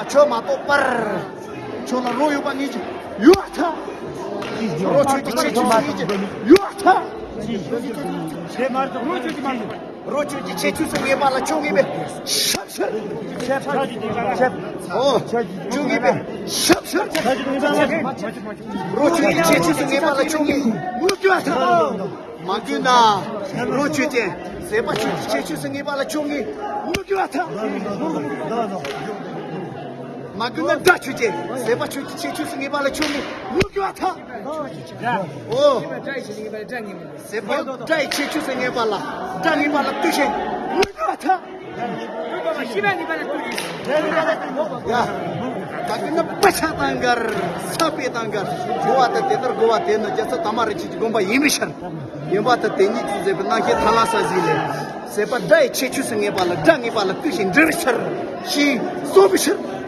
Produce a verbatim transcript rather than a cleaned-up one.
ཁྱོད་མ་གཏོགས་པར། ཁྱོད་ལ་རོ་ཡོད་པ་ངེས་ཀྱི་ཡོད་ཐལ། རོ་ཁྱོད་ཀྱི་ཁྱད་ཆོས་སུ་ངེས་ཀྱི་ཡོད་ཐལ། དེ་མ་གཏོགས་རོ་ཁྱོད་ཀྱི་མ་ཡིན། རོ་ཁྱོད་ཀྱི་ཁྱད་ཆོས་སུ་ངེས་པ་ལ་ཁྱོད་ངེས་པའི་ཤབ་ཤར། ཁྱོད་ངེས་པའི་ཤབ་ཤར། རོ་ཁྱོད་ཀྱི་ཁྱད་ཆོས་སུ་ངེས་པ་ལ་ཁྱོད་ངེས་ངུ་གི་ཡོད་ཐལ། མ་གུས་ན། རོ་ཁྱོད་ཀྱི་ཟད་པ་ཁྱོད་ཀྱི་ཁྱད་ཆོས་སུ་ངེས་པ་ལ་ཁྱོད་ངེས་ངུ་གི་ཡོད་ཐལ། མ་གུས་ན་དགྲ་ཁྱོད་ཀྱི་ཟད་པ་ཁྱོད་ཀྱི་ཁྱད་ཆོས་སུ་ངེས་པ་ལ་ཁྱོད་ངེས་ངུ་གི་ཡོད་ཐལ། འོ། ཟད་པ་དགྲ་ཡི་ཁྱད་ཆོས་སུ་ངེས་པ་ལ་དགྲ་ངེས་པ་ལ་ལྟོས་ཤིག་ངུ་གི་ཡོད་ཐལ། ཤི་བ་ངེས་པ་ལ་ལྟོས་ཤིག་ཡ། མ་གུས་ན་པ་ཆག་དང་འགལ། ས་པའི་དང་འགལ། གོ་བ་དང་དེ་ལྟར་གོ་བ་དེ་ནི་རྒྱལ་སྲས་དར་མ་རིན་ཆེན་གྱི་དགོངས་པ་ཡིན་པའི་ཕྱིར། ཡིན་པ་དང་དེ་ཉིད་ཀྱི་ཟད་པའི་རྣམ་ཤེས་ཐ་ལ་ས་ཟིན་ལས། ཟད་པ་དགྲ་ཡི་ཁྱད་ཆོས་སུ་ངེས་པ་ལ་དགྲ་ངེས་པ་ལ་ལྟོས་ཤིག་འདྲི་བའི་ཕྱིར། ཞེས་གསུངས་པའི་ཕྱིར།